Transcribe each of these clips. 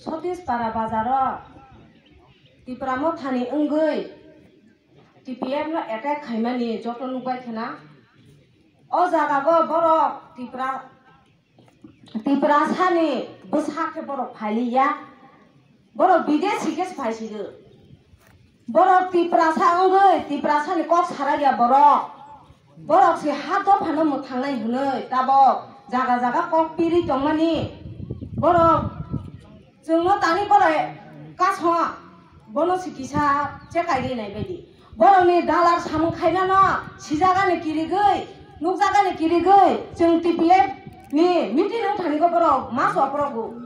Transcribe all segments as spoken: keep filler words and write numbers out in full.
Sotis para bazaro Tipra Mothani wngwi T P F no attack khaimani joto nukbai khna. O jagago borok Tipra, Tiprasani bwsa khe borok phailiya. Borok bidesi khe phaisigo. Borok Tiprasa wngwi Tiprasani kok saraya borok. Borok se ha dophano mwthangnai hwnwi tabok jaga jaga kok piri tongmani. Borok chwngno tani bolai kaso bono se kisa chekai rinai baidi. Borokni dalar samung khainano sijagani kirigwi, nukjagani kirigwi chwng T P F ni meeting wng thanigo borok ma choprogo.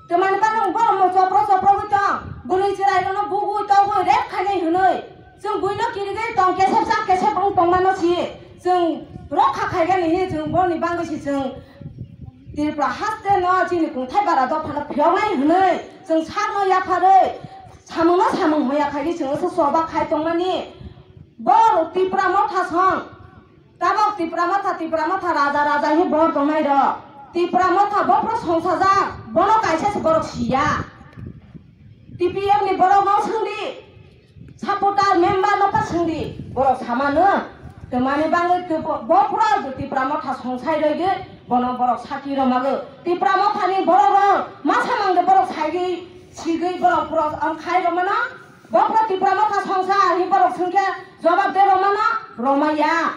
Twmani bagwi borok mo chopro choprogwi tong, bwrwi chwrairokno bugwi togwi rep khainai hwnwi chwng buino kirigwi tong, kesep sak kesep wng tongmano si chwng rokha khaigani hi chwng boni bagwi si chwng Tripura haste no chini kungthai bara dophano phiyoknai hwnwi chwng sakno yapharwi samungno samung hoya khaigwi chwng se choba khai tongmani. Bor Tipra Motha song, tabok Tipra Motha, Tipra Motha raja, raja hi bor tongnai rok. Tipra Motha bopro songsajak, bono kaisa se borok siya. T P F ni borok no swngdi, supporter member no pa swngdi, borok samano. Twmani bagwi tw-, bopro Tipra Motha songsai roigwi, bono borok saki romago. Tipra Motha ni borok rok masa mangde borok saigwi, sigwi borok borok ang khai romano. Bopro Tipra Motha songsa hi borok swngkhe jobab de romano, romaya.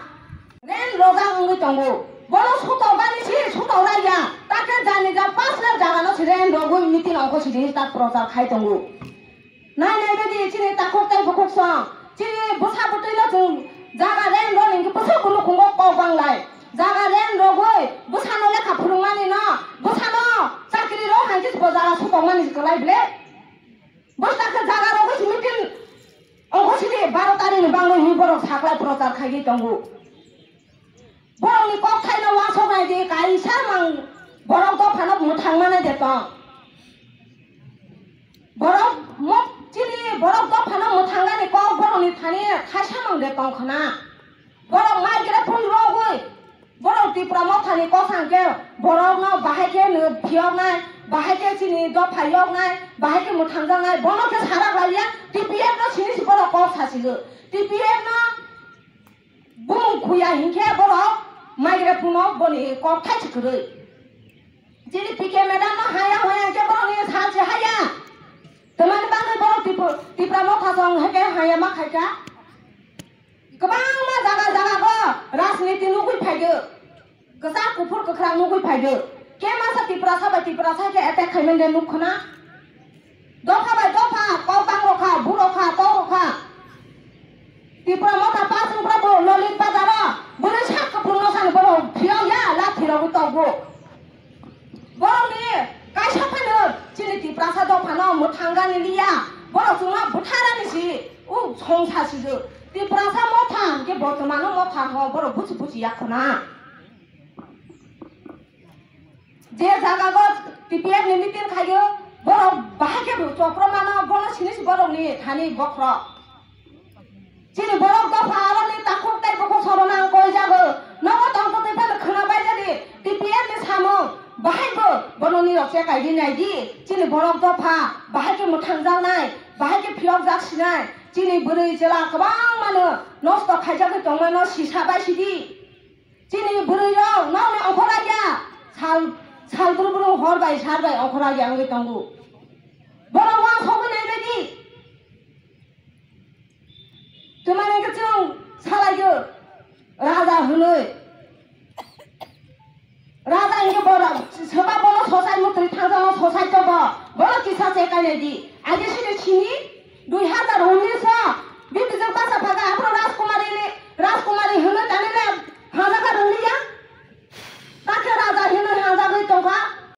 Ren rojak wngwi tongo. Bono sutok gani si sutok raiya. Takhe jani ja pash lakh jaga no si ren rogwi meeting ongkho sidi tak prochar khai tongo. Nai nai bedi chini takhuk tei bukhuk song. Chini bwsa bwtwi no chwng jaga ren roni hwnkhe bwsa kunu khungo kok banglai. Jaga ren rogwi bwsano lekha phwrwngmani no, bwsano chakri rok hai khe bo jaga sutok mani kwlai ble. Bwsa khe jaga rogwi si meeting ongkho sidi baro tarikh ni bagwi hi borok saklai prochar khaigwi tongo. Borokni kokthaino uansuknai di, kaisa mang borok dophano mwthang manai de tong. Borok mo-, chini borok dophano mwthangani kok borokni thani thaisa mang de tong khna. Borok mai gira phun rogwi, borok Tipra Mothani kok sangkhe borokno bahai khe nw phiyoknai, bahai khe chini dopha yoknai, bahai khe mwthangjaknai, bono khe sarak laiya, T P F no sini si borok kok sasigo. T P F no Bumung khuya hinkhe borok maigra phunuk boni kok thai se kwrwi. Chini P K madam no haya haya hinkhe borokni sal se haya. Twmani bagwi borok Tipra, Tipra Motha song hake haya ma khaika. Kwbangma jaga jaga bo rajniti nugwi phaigo. Kwchak kuphur kwkhwrang nugwi phaigo. Khe masa Tiprasa bai Tiprasa khe attack khaimani de nuk khna. Dopha bai dopha, kok bang rokha, bu rokha, tok rokha. Tipra Motha pasung pra bo lolit bazaro, bwrwi sak kuphur no sani borok phiyok ya, lathi rogwi tokgo. Borokni kaisa phano chini Tiprasa dophano mwthangani liya, borok chwngno butharani si, u songsa sijo. Tiprasa Motha hwnkhe bortomano Motha ho, borok buchi buchi yakhona. Je jagago T P F ni meeting khaio, borok bahai khe bo chopromano, bono sini si borokni thani bokhorok. Chini borok dopha aroni takhuk tei bukhuk sorona ang koi jago. Nogo tongtwtwi phano khwna bai jadi T P F ni samung bahai bo bono nirok chekai di nai di. Chini borok dopha bahai khe mwthang jaknai, bahai khe phiyok jak sinai. Chini bwrwi chwla kwbangmano nosto khaijagwi tongmano sisa bai sidi. Chini bwrwi rok nokni ongkhorlai ya, sal, sal brum brum hor bai sal bai ongkhorlai ya wngwi tongo. Borok uansugwi nai bai di. Twmani khe chwng salai yo, raja hwnwi. Raja hinkhe borok swba bono sosai mutri thangjakno sosai to bo, borok kisa se kainai di. Aje sini sini